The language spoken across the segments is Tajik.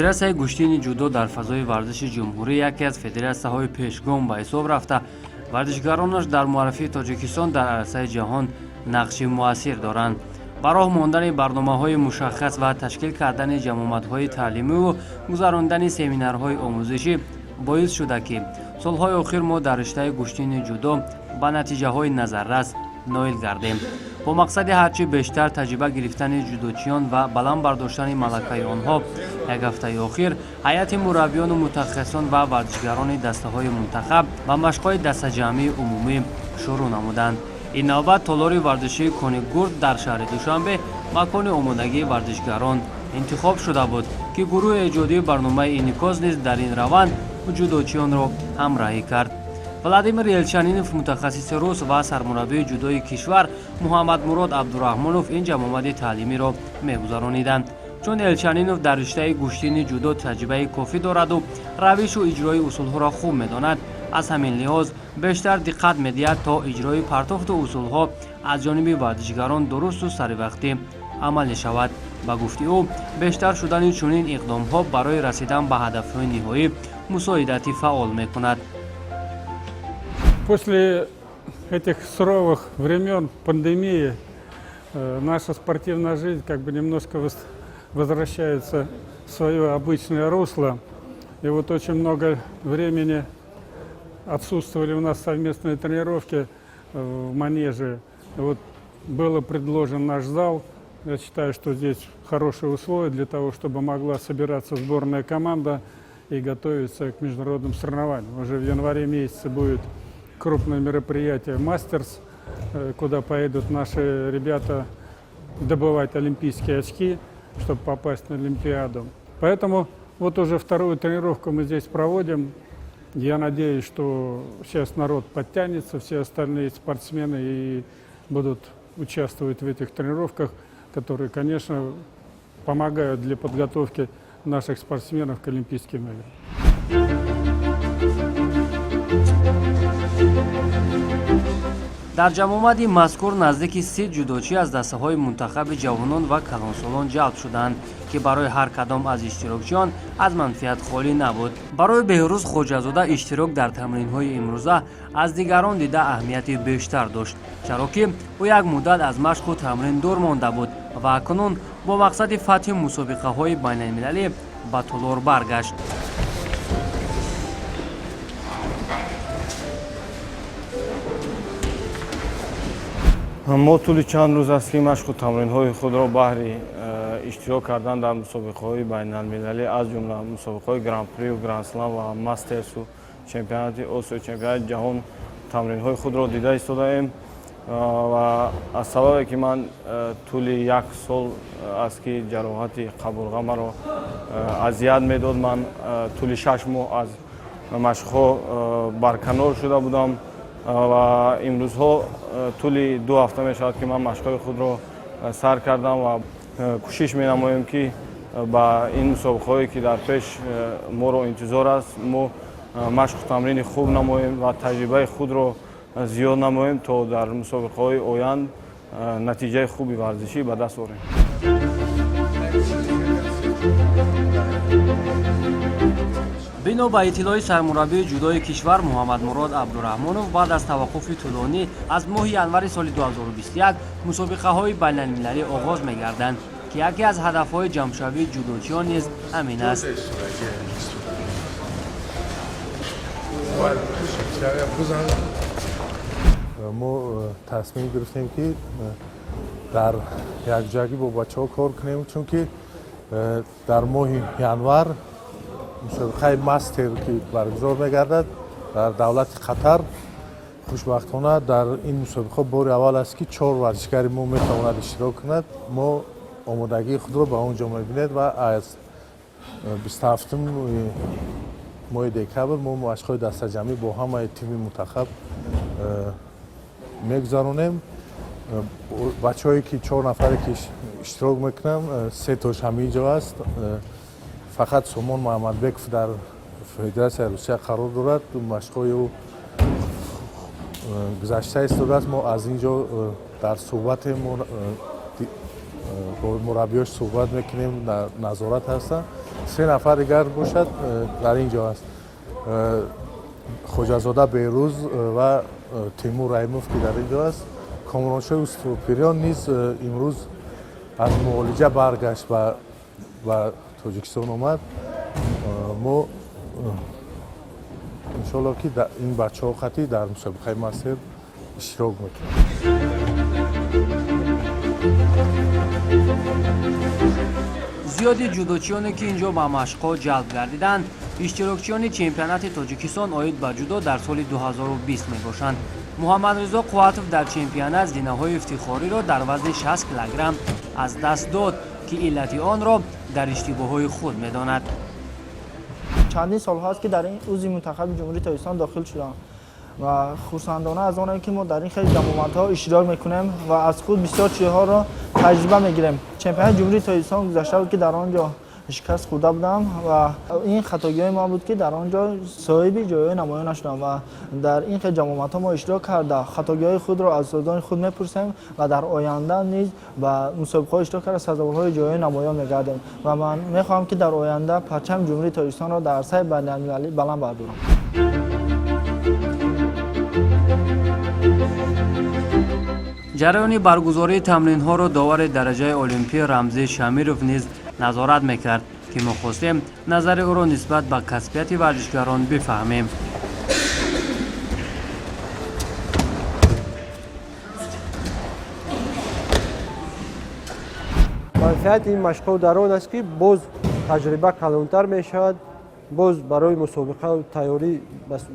Федератсияи гӯштини ҷудо дар фазои варзиши ҷумҳурӣ яке аз федератсияҳои пешгом ба ҳисоб рафта, варзишгаронаш дар муаррифии Тоҷикистон дар арсаи ҷаҳон нақши муассир доранд. Ба роҳ мондани барномаҳои мушаххас ва ташкил кардани ҷамъомадҳои таълимиву гузарондани семинарҳои омӯзишӣ боис шуда, ки солҳои охир мо дар риштаи гӯштини ҷудо ба натиҷаҳои назаррас ноил гардем. Бо мақсади ҳарчи бештар таҷриба гирифтани ҷудочиён ва баланд бардоштани малакаи онҳо, як ҳафтаи охир ҳайати мураббиёну мутахассисон ва варзишгарони дастаҳои мунтахаб ба машқҳои дастаҷамъии умумӣ шурӯъ намуданд. Ин навбат толори варзишии Конигурд дар шаҳри Душанбе макони омодагии варзишгарон интихоб шуда буд, ки гурӯҳи эҷодии барномаи Инъикос низ дар ин раванд ҷудочиёнро ҳамроҳӣ кард. Владимир Елчанинов, мутахассиси рус, ва сармураббии ҷудои кишвар Муҳаммадмурод Абдураҳмонов ин ҷамъомади таълимиро мегузарониданд. Чун Елчанинов дар риштаи гӯштини ҷудо таҷрибаи кофӣ дораду равишу иҷрои усулҳоро хуб медонад, аз ҳамин лиҳоз бештар диққат медиҳад, то иҷрои партофту усулҳо аз ҷониби варзишгарон дурусту саривақтӣ амалӣ шавад. Ба гуфти ӯ, бештар шудани чунин иқдомҳо барои расидан ба ҳадафҳои ниҳоӣ мусоидати фаъол мекунад. После этих суровых времен пандемии наша спортивная жизнь как бы немножко возвращается в свое обычное русло. И вот очень много времени отсутствовали у нас совместные тренировки в манеже. И вот было предложен наш зал. Я считаю, что здесь хорошие условия для того, чтобы могла собираться сборная команда и готовиться к международным соревнованиям. Уже в январе месяце будет крупное мероприятие «Мастерс», куда поедут наши ребята добывать олимпийские очки, чтобы попасть на Олимпиаду. Поэтому вот уже вторую тренировку мы здесь проводим. Я надеюсь, что сейчас народ подтянется, все остальные спортсмены, и будут участвовать в этих тренировках, которые, конечно, помогают для подготовки наших спортсменов к Олимпийским играм. Дар ҷамъомади мазкур наздики 30 ҷудочӣ аз дастаҳои мунтахаби ҷавонон ва калонсолон ҷалб шуданд, ки барои ҳар кадом аз иштирокчиён аз манфиат холӣ набуд. Барои Беҳрӯз Хоҷазода иштирок дар тамринҳои имрӯза аз дигарон дида аҳамияти бештар дошт, чаро ки ӯ як муддат аз машқу тамрин дур монда буд ва акнун бо мақсади фатҳи мусобиқаҳои байналмилалӣ ба толор баргашт. Мо тӯли чанд рӯз аст, ки машқу тамринҳои худро баҳри иштирок кардан дар мусобиқаҳои байналмилалӣ, аз ҷумла мусобиқаҳои Гран-прию Гранд-слам ва Мастерсу чемпионати Осиё, чемпионати ҷаҳон тамринҳои худро дида истодаем. Ва аз сабабе ки ман тӯли як сол аст, ки ҷароҳати қабурға маро азият медод, ман тӯли 6 моҳ аз машқҳо барканор шуда будам ва имрӯзҳо тӯли 2 ҳафта мешавад, ки ман машқҳои худро сар кардам ва кӯшиш менамоем, ки ба ин мусобиқаҳое, ки дар пеш моро интизор аст, мо машқу тамрини хуб намоем ва таҷрибаи худро зиёд намоем, то дар мусобиқаҳои оянд натиҷаи хуби варзишӣ ба даст орем. Бино ба иттилои сармураббии ҷудои кишвар Муҳаммадмурод Абдураҳмонов, баъд аз таваққуфи тӯлонӣ аз моҳи январи соли 2021 мусобиқаҳои байналмилалӣ оғоз мегарданд, ки яке аз ҳадафҳои ҷамъшавии ҷудочиён низ ҳамин аст. Мо тасмим гирифтем, ки дар якҷоягӣ бо бачаҳо кор кунем, чунки дар моҳи январ мусобиқаи Мастер, ки баргузор мегардад дар давлати Қатар. Хушбахтона, дар ин мусобиқа бори аввал аст, ки чор варзишгари мо метавонад иштирок кунад. Мо омодагии худро ба он ҷо мебинед ва аз 27-уми моҳи декабр мо машқҳои дастаҷамъӣ бо ҳамаи тими мунтахаб мегузаронем. Бачаҳое ки чор нафаре ки иштирок мекунанд, се тош ҳамин ҷо аст. Фақат Сомон Муҳаммадбеков дар Федератсияи Русия қарор дорад, машқҳои ӯ гузашта истодааст. Мо аз ин ҷо дар суҳбатем, бо мураббиёш суҳбат мекунем, назорат ҳастанд. Се нафар дигар бошад, дар ин ҷо аст: Хоҷазода Берӯз ва Тимур Раимов, ки дар ин ҷо аст. Комроншоҳи Устопириён низ имрӯз аз муолиҷа баргашт, ба Тоҷикистон омад. Мо иншоалло, ки ин бачаҳо қатъӣ дар мусобиқаи мастер иштирок мекунанд. Зиёди ҷудочиёне, ки ин ҷо ба машқҳо ҷалб гардиданд, иштирокчиёни чемпионати Тоҷикистон оид ба ҷудо дар соли 2020 мебошанд. Муҳаммадризо Қувватов дар чемпионат зинаҳои ифтихориро дар вазни 60 килограмм аз даст дод, ки иллати онро дар иштибоҳҳои худ медонад. Чандин солҳо аст, ки дар ин узви мунтахаби Ҷумҳурии Тоҷикистон дохил шудам ва хурсандона аз оне, ки мо дар ин хеле ҷамъомадҳо иштирок мекунем ва аз худ бисёр чизҳоро таҷриба мегирем. Чемпионати Ҷумҳурии Тоҷикистон гузашта буд, ки дар он ҷо шикаст хӯрда будам ва ин хатогиҳои ман буд, ки дар он ҷо соҳиби ҷойҳои намоён нашудам. Ва дар ин хел ҷамъомадҳо мо иштирок карда, хатогиҳои худро аз устодони худ мепурсем ва дар оянда низ ба мусобиқаҳо иштирок карда, сазоворҳои ҷойҳои намоён мегардем. Ва ман мехоҳам, ки дар оянда парчами Ҷумҳурии Тоҷикистонро дар арсаи байналмилалӣ баланд бардорам. Ҷараёни баргузории тамринҳоро довари дараҷаи олимпӣ Рамзӣ Шамиров низ назорат мекард, ки мо хостем назари ӯро нисбат ба касбияти варзишгарон бифаҳмем. Манфиати ин машқҳо дар он аст, ки боз таҷриба калонтар мешавад, боз барои мусобиқа тайёрӣ,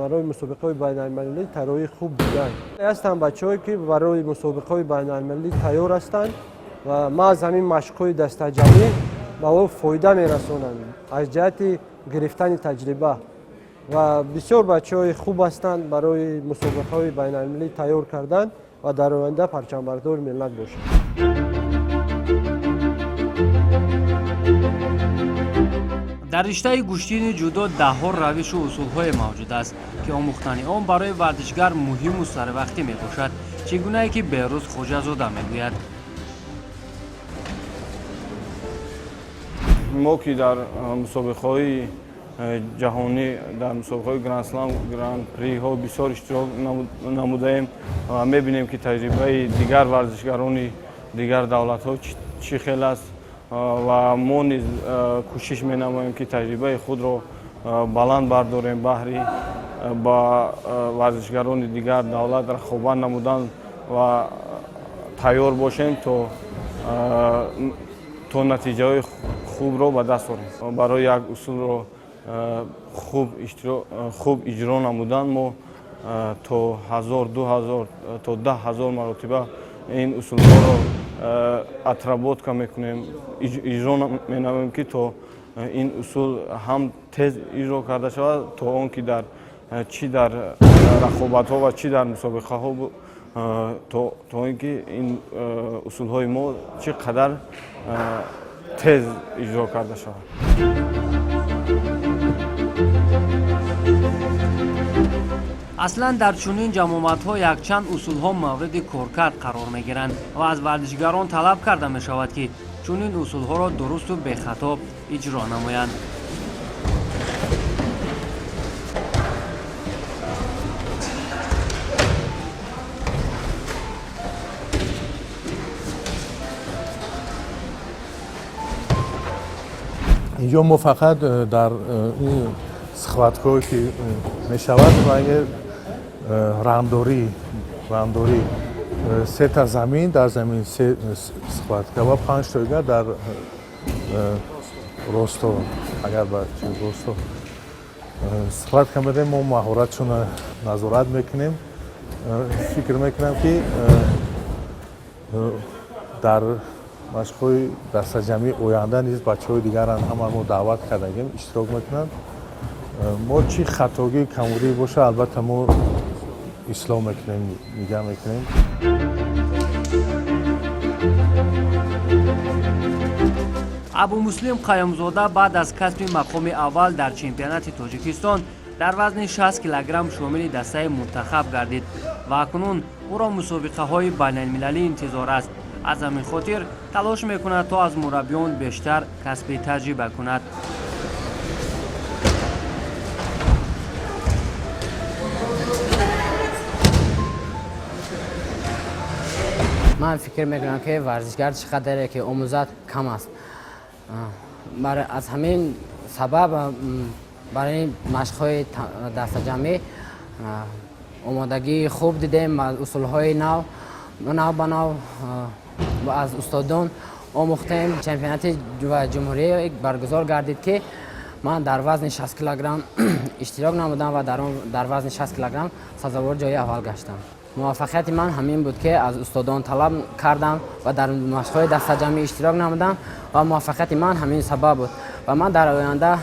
барои мусобиқаҳои байналмилалӣ тайёрии хуб будан. Ҳастанд бачаҳое, ки барои мусобиқаҳои байналмилалӣ тайёр ҳастанд ва маҳз ҳамин машқҳои дастаҷамъӣ ба ӯ фоида мерасонанд аз ҷиҳати гирифтани таҷриба. Ва бисёр бачаҳои хуб ҳастанд барои мусобиқаҳои байналмилалӣ тайёр кардан ва дар оянда парчамбардори миллат бошанд. Дар риштаи гӯштини ҷудо даҳҳо равишу усулҳое мавҷуд аст, ки омӯхтани он барои варзишгар муҳиму саривақтӣ мебошад, чӣ гунае ки Беҳрӯз Хоҷазода мегӯяд. Мо ки дар мусобиқаҳои ҷаҳонӣ, дар мусобиқаҳои грандслам, гран-приҳо бисёр иштирок намудаем ва мебинем, ки таҷрибаи дигар варзишгарони дигар давлатҳо чӣ хел аст, ва мо низ кӯшиш менамоем, ки таҷрибаи худро баланд бардорем баҳри ба варзишгарони дигар давлат рақобат намудан ва тайёр бошем, то натиҷаҳои хубро ба даст орем. Барои як усулро хуб иҷро намудан мо то 1000, 2000, то 10 000 маротиба ин усулҳоро отработка мекунем, иҷро менамоем, ки то ин усул ҳам тез иҷро карда шавад, то он ки дар чӣ дар рақобатҳо ва чӣ дар мусобиқаҳо, то ин ки ин усулҳои мо чӣ қадар тез иҷро карда шавад. Аслан дар чунин ҷамъомадҳо якчанд усулҳо мавриди коркард қарор мегиранд ва аз варзишгарон талаб карда мешавад, ки чунин усулҳоро дурусту бехато иҷро намоянд. Инҷо мо фақат дар ин схваткое, ки мешавад, рандорӣ, сета замин, дар замин се схватка ва панҷтоига дар росто. Агар ба росто схватка медем, мо маҳоратшона назорат мекунем. Фикр мекунам, ки дар машқҳои дастаҷамъии оянда низ бачаҳои дигарам ҳама мо даъват кардагим, иштирок мекунанд. Мо чӣ хатогӣ, камбудӣ боша, албатта, мо ислоҳ мекунем, нигаҳ мекунем. Абумуслим Қаюмзода баъд аз касби мақоми аввал дар чемпионати Тоҷикистон дар вазни 60 килограмм шомили дастаи мунтахаб гардид ва акнун ӯро мусобиқаҳои байналмилалӣ интизор аст. Аз ҳамин хотир талош мекунад, то аз мураббиён бештар касби таҷриба кунад. Ман фикр мекунам, ки варзишгар чӣ қадаре ки омӯзад, кам аст. Аз ҳамин сабаб барои машқҳои дастаҷамъӣ омодагии хуб дидем, усулҳои нав нав ба нав аз устодон омӯхтем. Чемпионати ҷумҳурӣ баргузор гардид, ки ман дар вазни 60 килограмм иштирок намудам ва дар вазни 60 килограмм сазовори ҷои аввал гаштам. Муваффақияти ман ҳамин буд, ки аз устодон талаб кардам ва дар машқҳои дастаҷамъӣ иштирок намудам ва муваффақияти ман ҳамин сабаб буд. Ва ман дар оянда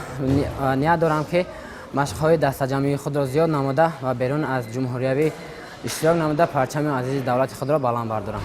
ният дорам, ки машқҳои дастаҷамъии худро зиёд намуда ва берун аз ҷумҳуриявӣ иштирок намуда, парчами азизи давлати худро баланд бардорам.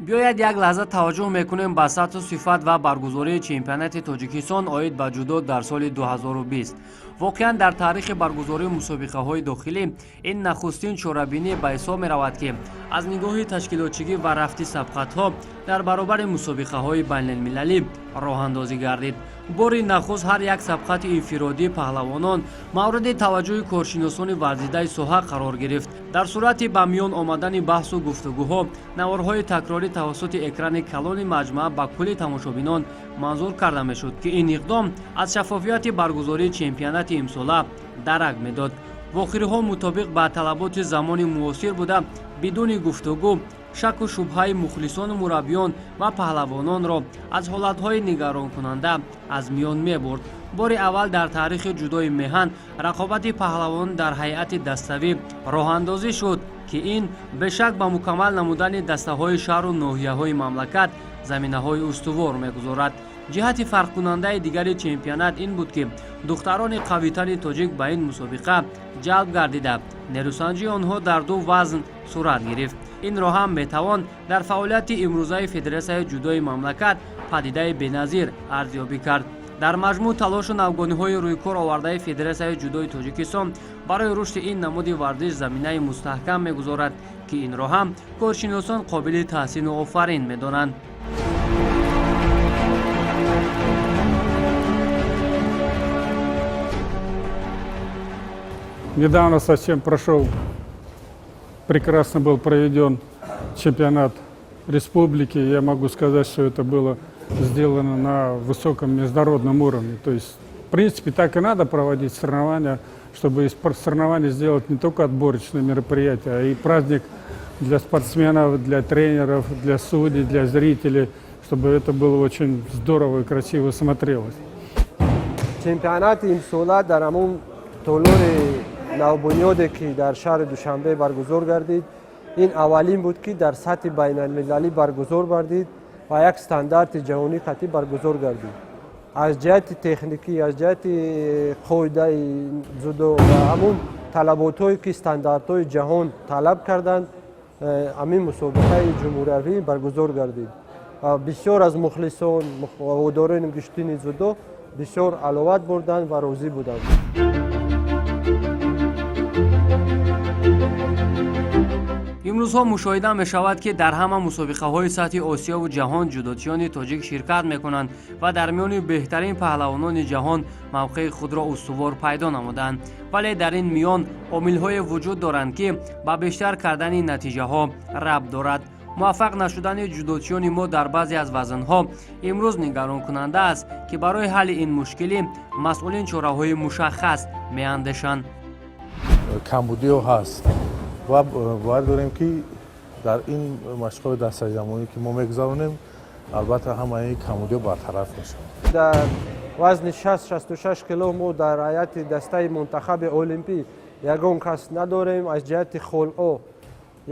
Биёед, як лаҳза таваҷҷӯҳ мекунем ба сатҳу сифат ва баргузории чемпионати Тоҷикистон оид ба ҷудо дар соли 2020. Воқеан, дар таърихи баргузории мусобиқаҳои дохилӣ ин нахустин чорабинӣ ба ҳисоб меравад, ки аз нигоҳи ташкилотчигӣ ва рафти сабқатҳо дар баробари мусобиқаҳои байналмилалӣ роҳандозӣ гардид. Бори нахуст ҳар як сабқати инфиродии паҳлавонон мавриди таваҷҷӯҳи коршиносони варзидаи соҳа қарор гирифт. Дар сурати ба миён омадани баҳсу гуфтугӯҳо, наворҳои такрорӣ тавассути экрани калони маҷмаа ба кулли тамошобинон манзур карда мешуд, ки ин иқдом аз шаффофияти баргузории чемпионати имсола дарак медод. Вохӯриҳо мутобиқ ба талаботи замони муосир буда, бидуни гуфтугӯ шаку шубҳаи мухлисону мураббиён ва паҳлавононро аз ҳолатҳои нигаронкунанда аз миён мебурд. Бори аввал дар таърихи ҷудои меҳан рақобати паҳлавонон дар ҳайати даставӣ роҳандозӣ шуд, ки ин бешак ба мукаммал намудани дастаҳои шаҳру ноҳияҳои мамлакат заминаҳои устувор мегузорад. Ҷиҳати фарқкунандаи дигари чемпионат ин буд, ки духтарони қавитани тоҷик ба ин мусобиқа ҷалб гардида, нерӯсанҷии онҳо дар ду вазн сурат гирифт. Инро ҳам метавон дар фаъолияти имрӯзаи федератсияи ҷудои мамлакат падидаи беназир арзёбӣ кард. Дар маҷмӯъ, талошу навгониҳои рӯйкор овардаи Федератсияи ҷудои Тоҷикистон барои рушди ин намуди варзиш заминаи мустаҳкам мегузорад, ки инро ҳам коршиносон қобили таҳсину офарин медонанд. Недавно совсем прошел, прекрасно был проведен чемпионат республики. Я могу сказать, что это было сделано на высоком международном уровне. То есть, в принципе, так и надо проводить соревнования, чтобы из соревнований сделать не только отборочное мероприятие, а и праздник для спортсменов, для тренеров, для судей, для зрителей, чтобы это было очень здорово и красиво смотрелось. Чемпионати имсола дар ҳамон толори навбунёде, ки дар шаҳри Душанбе баргузор гардид, ин аввалин буд, ки дар сатҳи байналмилалӣ баргузор гардид ва як стандарти ҷаҳонӣ қатъӣ баргузор гардид. Аз ҷиҳати техникӣ, аз ҷиҳати қоидаи ҷудо ва ҳамун талаботҳое, ки стандартҳои ҷаҳон талаб карданд, ҳамин мусобиқаи ҷумҳуриявӣ баргузор гардид. Бисёр аз мухлисон, ҳаводорони гӯштини ҷудо бисёр ҳаловат бурданд ва розӣ буданд. Имрӯзҳо мушоҳида мешавад, ки дар ҳама мусобиқаҳои сатҳи Осиёву ҷаҳон ҷудочиёни тоҷик ширкат мекунанд ва дар миёни беҳтарин паҳлавонони ҷаҳон мавқеи худро устувор пайдо намуданд. Вале дар ин миён омилҳое вуҷуд доранд, ки ба бештар кардани натиҷаҳо рабт дорад. Муваффақ нашудани ҷудочиёни мо дар баъзе аз вазнҳо имрӯз нигаронкунанда аст, ки барои ҳалли ин мушкилӣ масъулин чораҳои мушаххас меандешанд. Камбудиҳо ҳаст ва бовар дорем, ки дар ин машқҳои дастаҷамъӣ, ки мо мегузаронем, албатта, ҳамаи камбудиҳо бартараф мешаванд. Дар вазни 60-66 кило мо дар ҳайати дастаи мунтахаби олимпӣ ягон кас надорем. Аз ҷиҳати холҳо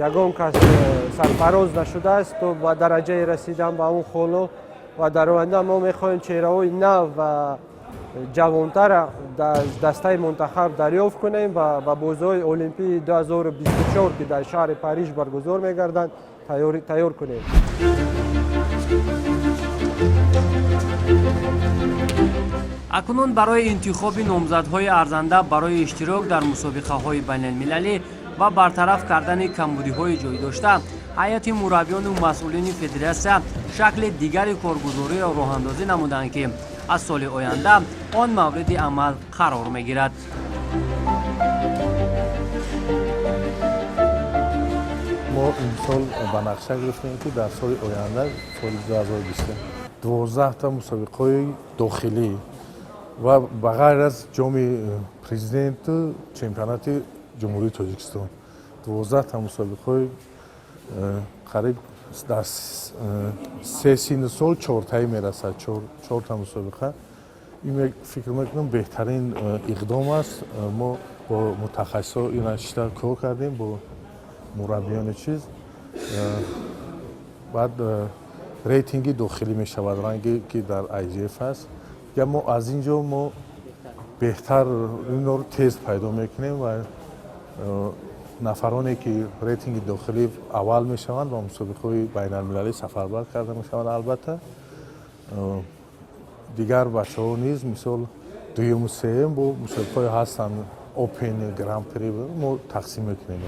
ягон кас сарфароз нашудааст то ба дараҷаи расидан ба он холҳо ва дар оянда мо мехоҳем чеҳраҳои нав ва ҷавонтара дар дастаи мунтахаб дарёфт кунем ва ба бозиҳои олимпии 2024, ки дар шаҳри Париж баргузор мегарданд, тайёр кунем. Акнун барои интихоби номзадҳои арзанда барои иштирок дар мусобиқаҳои байналмилалӣ ва бартараф кардани камбудиҳои ҷой дошта Ҳайати мураббиёну масъулини федератсия шакли дигари коргузориро роҳандозӣ намуданд, ки аз соли оянда он мавриди амал қарор мегирад. Мо имсол ба нақша гирифтем, ки дар соли оянда, соли 2020, 12та мусобиқаҳои дохилӣ ва ба ғайр аз ҷоми президенту чемпионати Ҷумҳурии Тоҷикистон, 12та мусобиқаҳои қариб дар се синну сол чортаӣ мерасад, чорта мусобиқа. Ин, фикр мекунам, беҳтарин иқдом аст. Мо бо мутахассисҳо ина шита кор кардем, бо мураббиёни чиз. Баъд рейтинги дохилӣ мешавад, ранге ки дар IJF аст. Я мо аз ин ҷо мо беҳтар инро тез пайдо мекунем ва нафароне ки рейтинги дохилӣ аввал мешаванд, ба мусобиқаҳои байналмилалӣ сафарбар карда мешаванд. Албатта, дигар бачаҳо низ, мисол, дуюму сеюм бо мусобиқаҳое ҳастанд, Open, Гран-при, мо тақсим мекунем.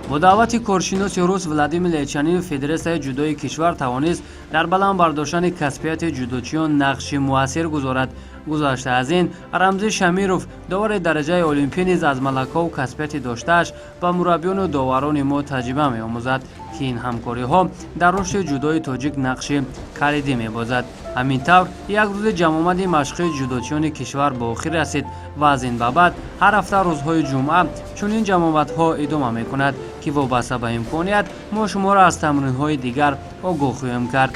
Бо даъвати коршиноси рус Владимир Лечанинов, федератсияи ҷудои кишвар тавонист дар баланд бардоштани касбияти ҷудочиён нақши муассир гузорад. Гузашта аз ин, Рамзӣ Шамиров, довари дараҷаи олимпӣ, низ аз малакаву касбияти доштааш ба мураббиёну доварони мо таҷриба меомӯзад, ки ин ҳамкориҳо дар рушди ҷудои тоҷик нақши калидӣ мебозад. Ҳамин тавр, як рӯзи ҷамъомади машқии ҷудочиёни кишвар ба охир расид ва аз ин ба баъд ҳар ҳафта рӯзҳои ҷумъа чунин ҷамъомадҳо идома мекунад, ки вобаста ба имконият мо шуморо аз тамринҳои дигар огоҳ хоҳем кард.